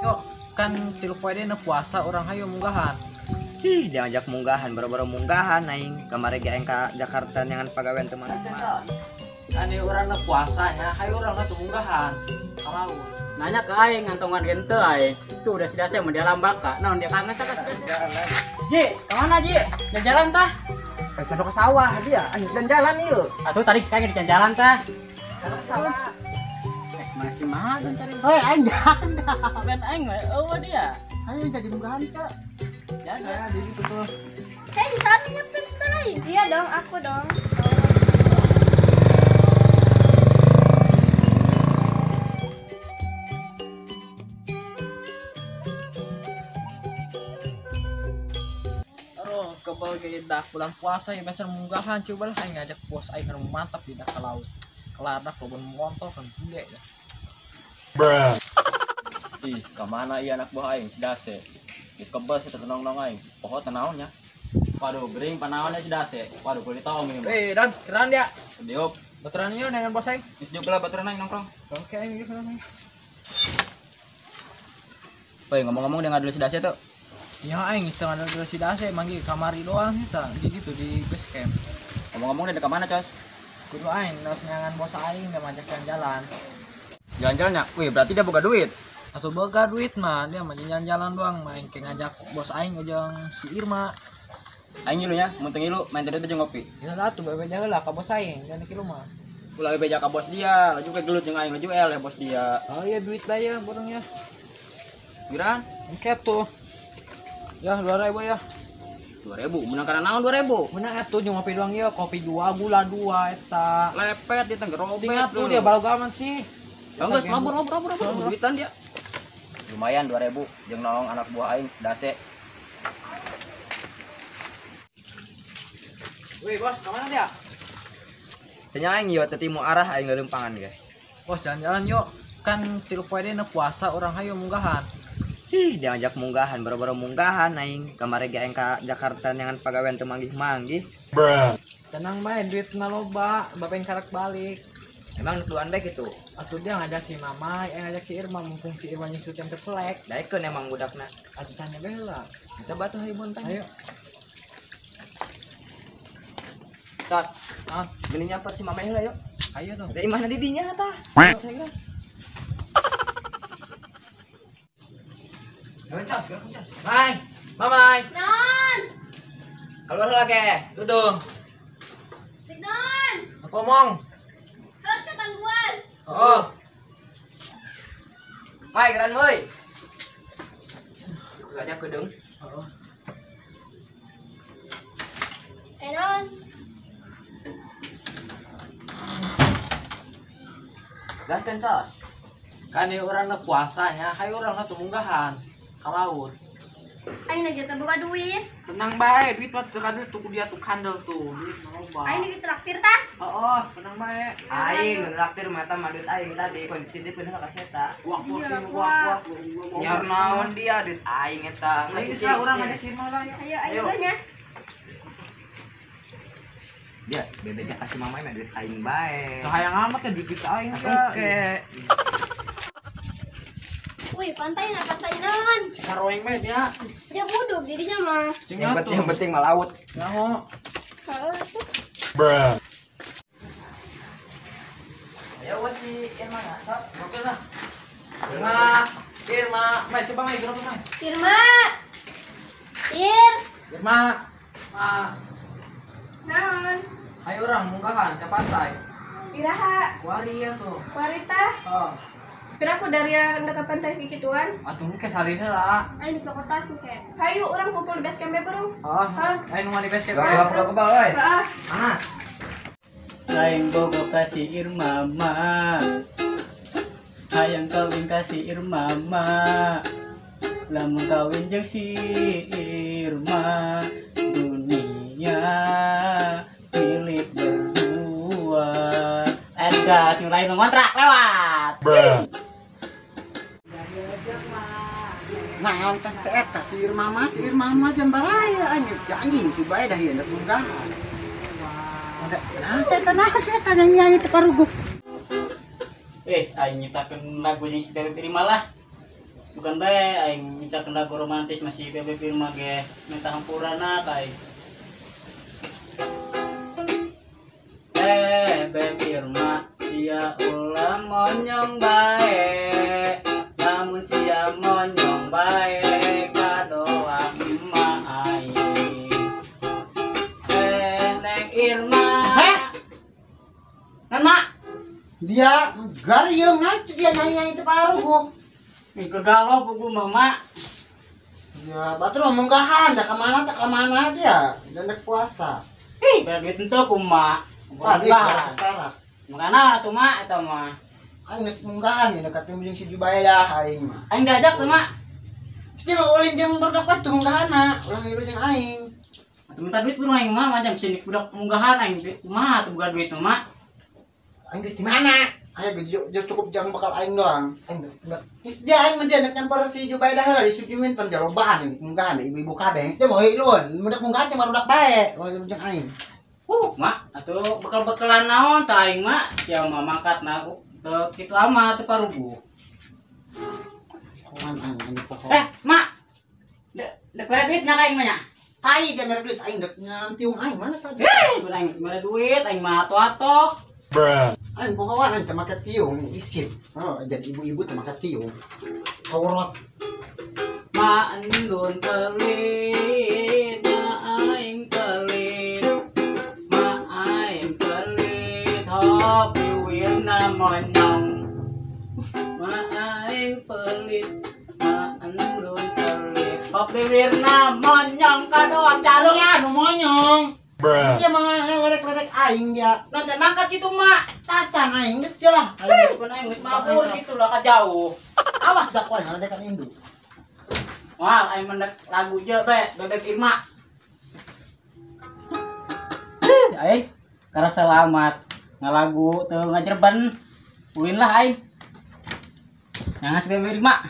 Yuk, kan tilu poe deui puasa orang hayu munggahan. Ih, jangan ajak munggahan, baru-baru munggahan aing. Kamari ge aing ka Jakarta nyangan pagawean teu mana. Kan ieu urang puasanya, hayu urang tuh munggahan. Ka laut. Nanya ke aing ngantongan gente aing. Tuh udah si Dase mah dia lambaka. Naon dia kangen tah ka si Dase. Ji, kemana Ji? Jalan-jalan tah? Sanu ke sawah dia, aing jalan ieu. Atuh tadi sekali di jalan tah. Sanu ke sawah. Masih mahal cari. Hoi, aing jalan dah. Sampean aing mah eueuh dia. Ayo jadi munggahan teh. Jalan di situ tuh. Hei, saat nyamperin lain. Iya dong, aku dong. Aduh, kebal ge dah bulan puasa ya biasa munggahan coba lah aing ngajak bos aing kan mantap di dah ke laut. Kelar dah kebun motor kan gede ya. Bruh. Ih, kemana iya anak buah aing si Dase? Geus kebel sih tetenong-nong aing. Poho teh naonnya. Waduh, gering panaonnya si Dase. Waduh, kulit tong ini. Eh, Dan, keren dia. Diop. Baturan ieu dengan bos aing. Geus diop lah baturan aing nongkrong. Oke, aing ieu aing. Woi, ngomong-ngomong dia ngadul si Dase tuh. Ya aing geus ngadul si Dase manggil kamari doang sih tah. Di ditu di base camp. Ngomong-ngomong dia ke mana, Cos? Kudu aing nyangan bos aing dia ngajak jalan-jalan. Jalan-jalan ya? Wih, berarti dia boga duit. Atau boga duit mah, dia mah jalan-jalan doang main kayak ngajak bos aing jeung si Irma. Aing ngilu nya, mun teu ngilu main teh jeung ngopi. Ya lah tuh bebe jaga lah ka bos aing, jangan kilu mah. Ulah bebe jaga ka bos dia, laju ke gelut jeung aing, laju eleh bos dia. Oh iya duit lah ya borongnya. Giran? Engke tuh. Ya 2000 ya. 2000, menang karena naon 2000? Menang atuh jeung ngopi doang ieu, kopi 2, gula 2 eta. Lepet di tenggerobet. Tinggal tuh dia balgaman sih. Enggak, mabur duitan dia. Lumayan 2000 jeung nolong anak buah aing Dase. Wih, bos, kemana dia? Tanya aing ieu teh timu arah aing leuleumpangan ge. Bos, jalan-jalan yuk. Kan tilu poe deui puasa orang hayu munggahan. Ih, jangan ajak munggahan, baru-baru munggahan aing. Kamari ge aing ka Jakarta nyangan pagawean teu manggih-manggih. Bruh. Tenang bae, duit mah loba, bapak yang karak balik. Emang duaan bae gitu. Atuh dia ngajak si Mama, yang ngajak si Irma, mumpung si Irma nyusut yang terselek. Daekeun emang budakna. Atuh tanya bae lah. Coba tuh hayu bonteng. Ayo. Tos. Ah, geuning nyamper si Mama heula yuk. Ayo tuh. Teh imahna di dinya tah. Geus, geus. Mai, Mamai. Non. Keluar heula ge. Tudung. Non. Aku ngomong. Ketangguhan. Oh. Mai geran woi. Gak kedeung. Heeh. Eh non. Ganten tos. Kan ieu urang puasanya, hayu urang tuh munggahan ka laut. Aing lagi teu boga duit. Tenang bae, duit mah teu duit tuh dia tuh kandel tuh, duit mah loba. Aing ditraktir tah? Heeh, tenang bae. Aing traktir mata mah duit aing tadi kon titipkeun heula ka seta. Wah, wah, wah. Nyaur naon dia duit aing eta. Aing geus lah urang ngajak si Irma lah. Ayo, ayo nya. Dia bebe kasih mama mah duit aing bae. Teu hayang amat ya duit aing teh. Oke. Wih, pantai na, pantai naon. Karoeng bae dia. Ya buduk jadinya mah. Yang penting mah laut. Nyaho. Heeh tuh. Bruh. Ayo wes si Irma na, tos. Oke lah. Irma, Irma, mai coba mai gerobak mai. Irma. Ir. Irma. Ma. Naon? Ayo urang munggahan ke pantai. Iraha. Kuari ya tuh. Kuari tah. Oh. Kira aku dari yang ke pantai kikituan. Atuh ke sarina lah. Ayo di kota sih kayak. Hayu orang kumpul di base camp burung. Oh, ayo nu di base camp. Kebal kebal euy. Heeh. Panas. Aing bogo ka si Irma mah. Hayang kawin ka si Irma mah. Lamun kawin jeung si Irma, dunia milik berdua. Enggak, nu lain ngontrak lewat. Bruh. Naon teh si eta si Irma mah, si Irma mah jam baraya anjing anjing si bae dah ieu munggahan. Nah, saya tanya nyanyi teu karuguh. Aing nyiptakeun lagu jeung si Bebek Irma lah. Sugan bae aing minta lagu romantis masih Bebeb Irma ge minta hampurana ka aing. Bebeb Irma sia ulah monyong bae. Lamun sia monyong bae kadoa emak aing. Neng Irma. Heh? Nan mak? Dia gariung aja dia nyanyi-nyanyi teu paruguh. Keur galau pugu mama. Ya, batur munggahan da ka mana tak ka mana dia. Dan dek puasa. Ih, bayar duit henteu kumaha. Wah, duit sekarang. Makana atuh mak eta mah. Aing nek munggahan ieu dekat jeung si Jubaedah aing mah. Aing diajak tuh mak. Terus dia mau ulin jeung budak batu munggahanna, ulah ngilu jeung aing. Atuh minta duit burung aing mah macam sini budak munggahan aing kumaha atuh boga duit mah. Aing duit di mana? Ayo geus cukup jang bakal aing doang. Aing enggak. Geus dia aing mah dia nek nyampur si Jubaedah heula di Sujiminten jalobaan ini munggahan ibu-ibu kabeh. Geus dia mau hiluan, budak munggahan cuma budak bae, ulah jeung aing. Mak, atuh bekal-bekalan naon tah aing mak? Sia mah mangkatna teu kitu amat teu paruguh. Kuman aing poho. Mak. Dek mere duit nya ka aing mah nya? Tai dia mere duit aing dek nyantiung aing mana tadi? Hei, aing mere duit aing mah atoh-atoh. Bruh. Aing pohoan aing teu make tiung isit. Oh, jadi ibu-ibu teu make tiung. Kaurot. Ma endun pelit, ma aing pelit. Ma aing pelit, hopi wirna monyong. Ma aing pelit, ma endun pelit, hopi wirna monyong kadoa calung. Ya, nu monyong. Bruh. Dia mah ngelerek-lerek aing dia. Nonton mangkat gitu mak. Tacan aing geus dia lah. Bukan aing geus mabur gitu lah ka jauh. Awas dakwan ngaledekan indu. Wah, aing mendek lagu je be, Bebeb Irma. Aing karena selamat ngalagu teu ngajerban. Ulin lah aing. Nyangas Bebeb Irma.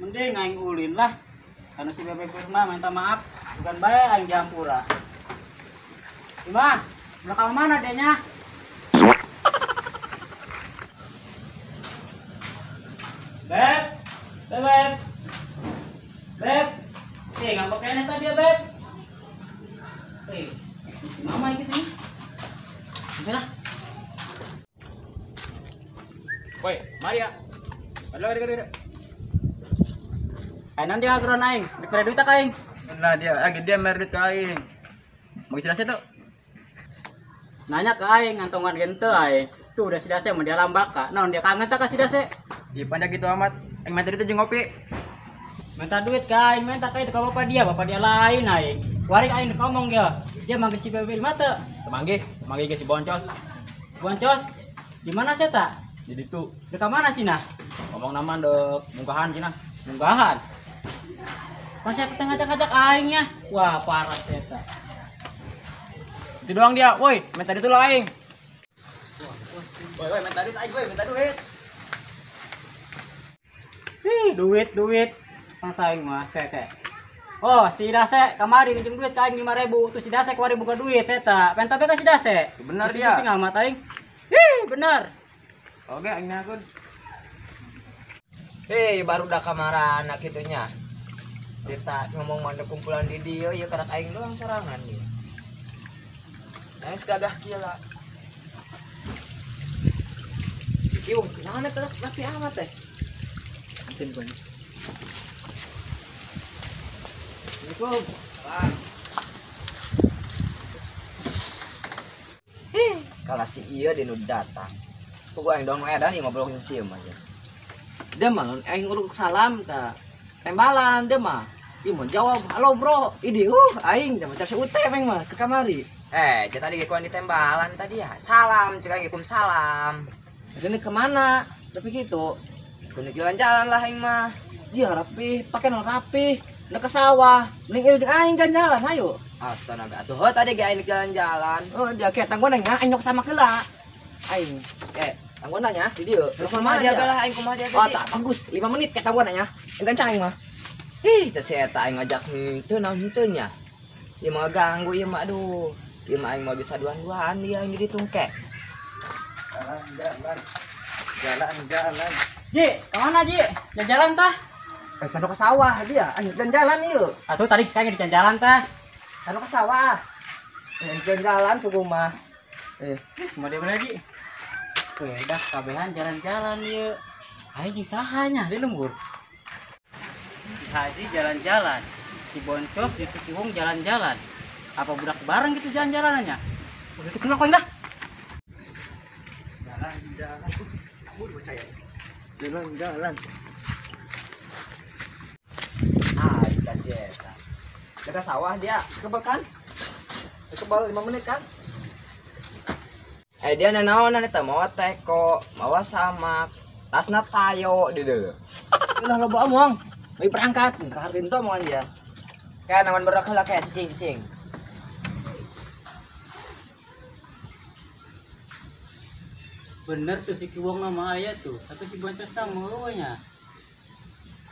Mending aing ulin lah. Karena si Bebeb Irma minta maaf, bukan bae aing diampura. Irma, belakang mana dianya? Beb, Beb, Beb, ngambek kayaknya tadi ya Beb. Si mama gitu nih. Udah lah. Woi, Maria. Aduh, aduh, aduh. Ayo nanti agron aing, dikira duit tak aing. Nah dia, lagi dia mer duit ke aing. Mau isi tuh. Nanya ke aing ngantongan gente aing. Tuh udah si Dase mau dia lambaka. Nah, dia kangen tak ka si Dase? Di panjang gitu amat. Aing minta duit jeung ngopi. Minta duit ke aing, minta ka itu ke bapak dia lain aing. Warik aing ngomong ya. Dia manggil si Bebeb Irma teu? Manggih, manggih ke si Boncos. Boncos? Di mana sih tak? Di ditu. Dekat mana sih nah? Ngomong nama dek munggahan cina. Munggahan. Masih aku ngajak-ngajak aingnya. Wah, parah eta. Itu doang dia, woi, minta duit lah aing. Woi, woi, minta duit aing, woi, minta duit. Hih, duit, duit. Masa aing mah kayak. Oh, si Dase kamari minjem duit ka aing 5.000. Tuh si Dase kamari buka duit eta. Penta ka si Dase. Benar dia. Pusing amat aing. Hih, benar. Oke, aing ngakun. Hei, baru dah kamarana kitunya. Kita ngomong mana kumpulan di dia, ya karak aing doang sorangan dia. Nah, segagah kieu lah. Si Kiung, naon eta rapi amat teh? Antin gua. Assalamualaikum. Hih, kalah si ieu di nu datang. Puguh aing doang nu edan ieu ngobrol jeung si ieu mah. Dia mah aing uruk salam ta. Tembalan dia mah. Ih mau jawab, halo bro, ini aing dah macam si Ute aing mah ke kamari. Kita tadi gekuan di tembalan tadi ya. Salam, cek aing salam. Ini kemana? Tapi gitu. Kudu jalan-jalan lah aing mah. Dia rapi, pakai non rapi. Nak ke sawah. Mending ieu jeung aing jalan-jalan, ayo. Astaga, atuh heuh tadi ge aing jalan-jalan. Oh, dia ke tangguan aing nyok sama heula. Aing, tangguan nya di dieu. Terus mana dia lah aing kumaha dia tadi? Oh, tak bagus. 5 menit ke tangguan nya. Gancang aing mah. Ih, teh si eta aing ngajak henteu naon henteu nya. Ieu mah ganggu ieu mah aduh. Ieu mah aing mah bisa duan-duaan dia aing jadi tungke. Jalan, jalan. Jalan-jalan. Ji, kemana Ji? Jalan-jalan tah? Sano ke sawah dia. Ayo jalan-jalan yuk. Atuh tadi sekali di jalan-jalan tah. Sano ke sawah. Jalan-jalan ke rumah. Semua dia lagi. Dah kabehan jalan-jalan yuk. Ayo jeung saha nya di lembur. Si Haji jalan-jalan, si Boncos di si Kiwung jalan-jalan. Apa budak bareng gitu jalan-jalanannya? Udah itu kena koin dah. Jalan-jalan. Percaya. Jalan-jalan. Ah, dikasih eta. Kita sawah dia, kebel kan? Kebel 5 menit kan? Dia nanaonan eta mawa teko, mawa samak, tasna tayo di deuleu. Ulah loba omong. Bagi perangkat, kahartin tuh omongan dia. Kayak nawan berok heula kayak cicing-cicing. Bener tuh si Kiwong nama ayah tuh, tapi si Boncos tah mau nya.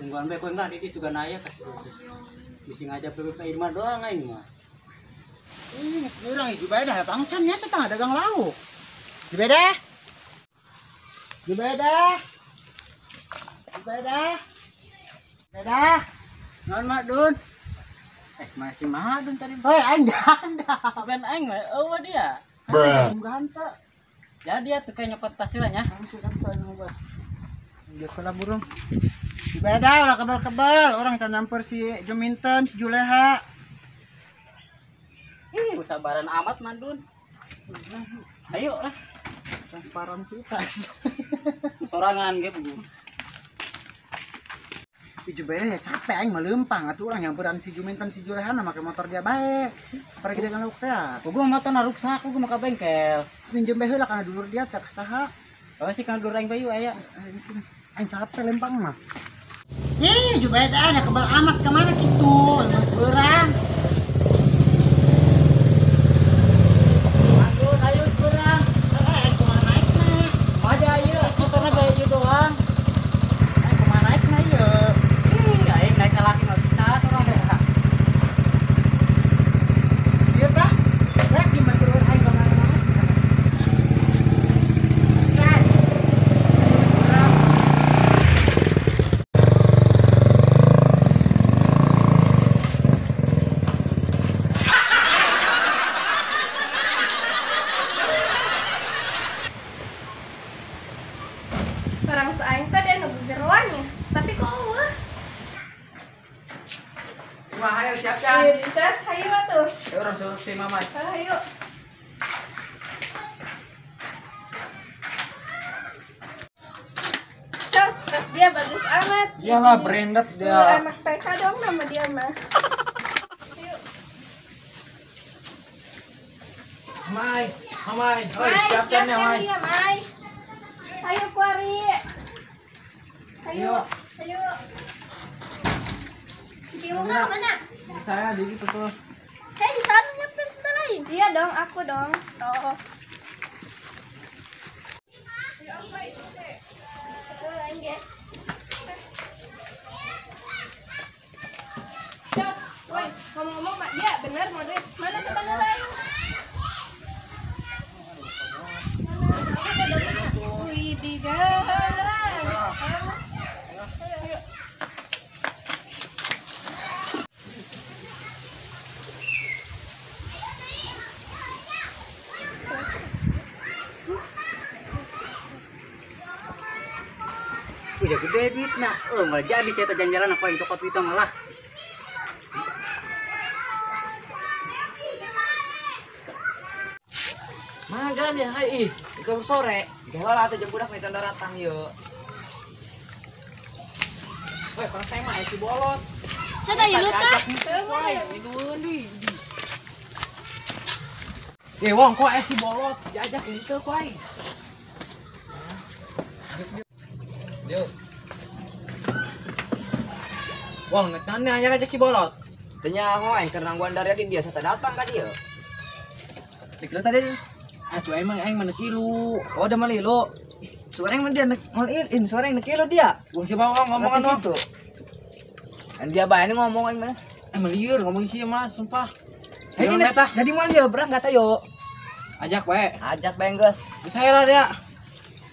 Tungguan bae kowe enggak di sugan aya kasih Boncos. Bisi ngajak PPP Irma doang aing mah. Ih, geus urang Jubaedah datang can nya setengah dagang lauk. Jubaedah. Jubaedah. Jubaedah. Jubaedah. Naon Mak Dun? Masih Madun tadi. Hoi, aing dah. Sugan aing mah eueuh dia. Bruh. Munggahan teh. Jadi ya tuh kayak nyokot tasnya nya. Langsung kan tuh dia kena burung. Jubaedah ulah kebel-kebel, orang can nyamper si Juminten, si Juleha. Ih, sabaran amat Mandun. Ayo lah. Transparan kita. Sorangan ge bu. Si Jubaedah ya capek aing melempang atuh urang nyamperan si Juminten si Juleha make motor dia bae. Pergi dengan lauk teh. Kudu motor na ruksak, kudu mah ka bengkel. Terus minjem bae heula kana dulur dia teh saha. Oh sih kana dulur aing bae aya. Aing capek lempang mah. Ih, Jubaedah ada kebel amat kemana gitu? Geus beurang. Aduh, ayo seberang. Aing kumaha naikna? Aja ieu, motorna bae ieu doang. Aing kumaha naikna ieu? Ih, aing naik ka laki mah bisa sorang. Ieu tah. Rek dibantuan aing kumaha naik. Barang seaing teh dia nunggu geroannya, tapi kok eueuh. Wah, ayo siap kan? Ayo dicas, hayu atuh. Ayo urang suruh si Mama. Hayu. Cos, tas dia bagus amat. Iyalah branded dia. Anak TK dong nama dia mah. Ayo. Mai, Mai, oi siap kan ya Mai. Iya, Mai. Ayo kuari. Ayo, ayo. Si Kiwung mana? Saya di situ tuh. Hei, sana nyamperin sudah lain. Iya dong, aku dong. Tuh. Ayo apa itu teh? Lain ge. Jos, woi, ngomong-ngomong Mak dia bener mau duit. Mana coba lain? Wih, di jalan. Ayo. Udah gede duitna. Nggak jadi saya jalan-jalan apa yang cokot duitna malah. Magan ya, hai ih, ke sore. Geheula atuh jeung budak can daratang ieu. Woi, kalau saya mah si bolot. Saya teh ieu tah. Woi, di. Wong kok si bolot diajak henteu ku aing. Yo. Wong ngecan nya ajak si bolot. Teu nyaho aing keur nangguan dari dia saya datang ka dieu. Dikira tadi Atuh emang aing mah kilu. Oh, udah mah lilu. Suara yang dia ngolin, suara yang kilu dia. Wong siapa wong ngomongan wong. Gitu. Dan dia bae ngomong aing mah. Meliur ngomong sih mah, sumpah. Ini jadi mau dia berangkat ayo. Ajak bae. Ajak bae geus. Saya lah dia.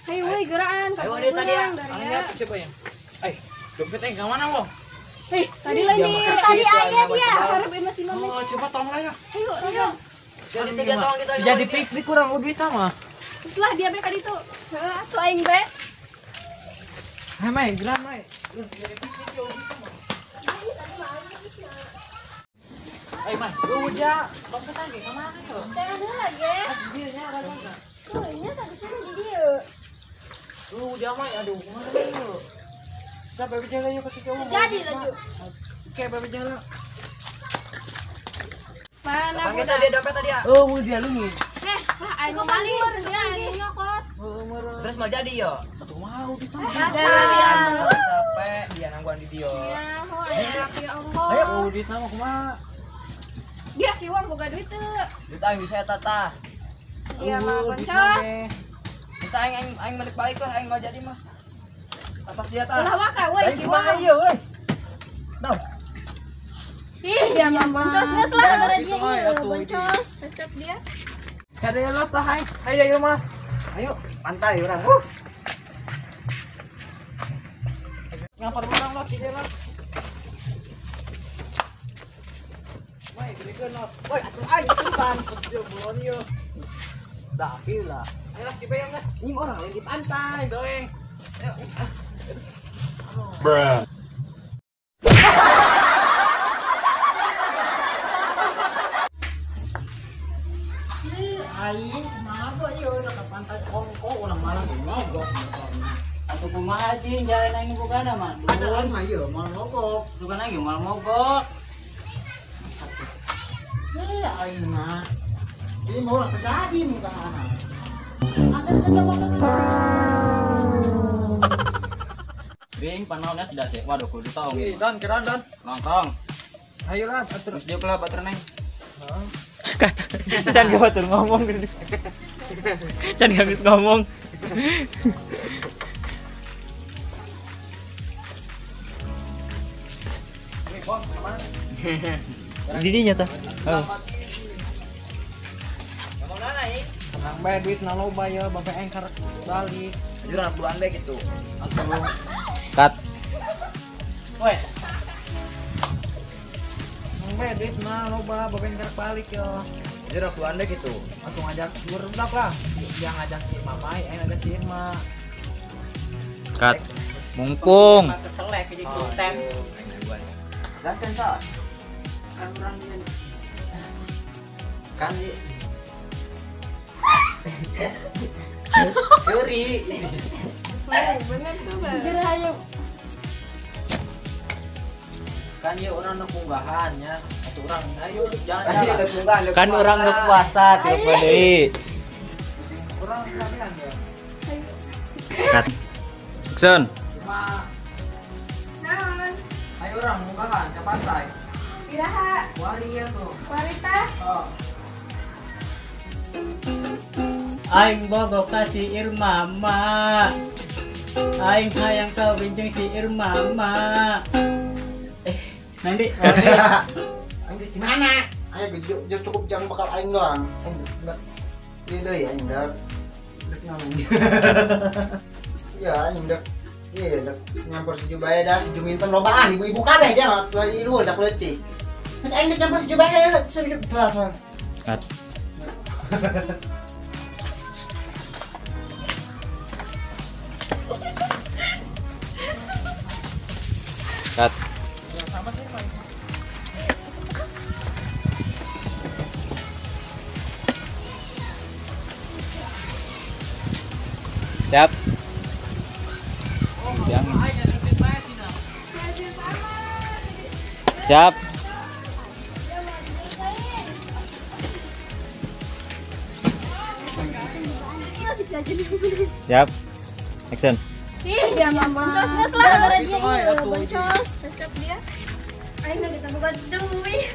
Ayo woi geraan. Ayo dia tadi ya. Ayo coba ya. Eh, dompet aing ka mana, Wong? Eh, tadi lah ini. Tadi ayah dia. Harap masih mami. Oh, coba tolong lah ya. Ayo, ayo. Jadi dia tolong kita. Jadi piknik kurang duit mah. Terus lah dia be tadi tuh. Heeh, atuh aing be. Hai, Mai, gerak, Mai. Jadi piknik yo duit mah. Ayo, Mai. Udah, dompet aing ka mana tuh? Jangan heula ge. Anjirnya rasana. Tuh, nya tadi teh di dieu. Udah, Mai, aduh, kumaha ieu? Siapa bicara yuk kasih jauh. Jadi lanjut. Oke, bapak jalan. Mana budak? Dia dompet tadi ya. Oh, dia lu nih. Eh, sah aing paling dia aing nyokot. Terus mau jadi yo. Atuh mau ditambah. Capek dia nangguan di dia. Ya Allah. Ayo, ditambah kumaha? Dia kiwang boga duit teu. Duit aing bisa eta tah. Iya mah boncos. Bisa aing aing balik-balik lah aing mau jadi mah. Atas dia tah. Ulah waka woi kiwang. Ieu woi. Dong. Ih, dia mah boncos geus lah gara-gara dia ieu boncos. Cocok dia. Kada lo tah aing. Ayo ayo mah. Ayo, pantai urang. Ngapar menang lot dia lot. Mai geureun lot. Woi, atuh aing simpan. Dia buruan ieu. Dah lah. Ayo lah kipe yang geus. Ini orang lagi di pantai. Ayo. Bruh. Aing kumaha ieu ka pantai ongko urang malah mogok motorna. Atuh kumaha jeung jalan aing bogana mah. Ada aing mah ieu moal mogok. Sugan aing moal mogok. Heuh aing mah. Ieu mah ulah terjadi muka anak. Ring panaonnya sudah sih. Waduh, kudu tahu. Ih, don, keron, don. Nongkrong. Ayo lah, atur. Terus dia kelah bater neng. Heeh. Kata can gak batur ngomong geus. Can gak geus ngomong. Didinya tah. Heeh. Ngomong nana ini? Tenang bae duit na loba ya, bapak aing karek balik. Jujur anak duaan bae gitu. Atuh. Cut. Woi. Tenang bae duit na loba, bapak aing karek balik ya. Jujur anak duaan bae gitu. Atuh ngajak budak lah. Dia ngajak si Mamai, aing ngajak si Irma. Cut. Mungkung. Keselek jadi sultan. Ganten sok. Kan di Suri. Bener sobat. Ayo. Kan ieu urang nu kunggahan nya. Atuh urang ayo jalan-jalan. Kan urang nu puasa tiap deui. Urang sekalian ya. Cut. Action. Naon? Ayo urang munggahan ke pantai. Iraha. Wari ya tuh. Warita. Oh. Aing bogo ka si Irma ma. Aing hayang kawin jeung si Irma ma. Eh, nanti. Aing di mana? Ayo geus cukup jangan bakal aing doang. Aing enggak. Ieu deui aing dak. Dek naon. Iya, aing dak. Iya, dak nyampur si Jubaedah, si Juminten lobaan ibu-ibu kabeh dia lagi luhur dak leutik. Terus aing dek nyampur si Jubaedah, si Jubaedah. Cut. Cut. Sama sih, Pak. Siap. Siap. Siap. Action. Ih, dia mah boncos geus lah gara-gara dia ieu boncos. Cocok dia. Aing kita boga duit.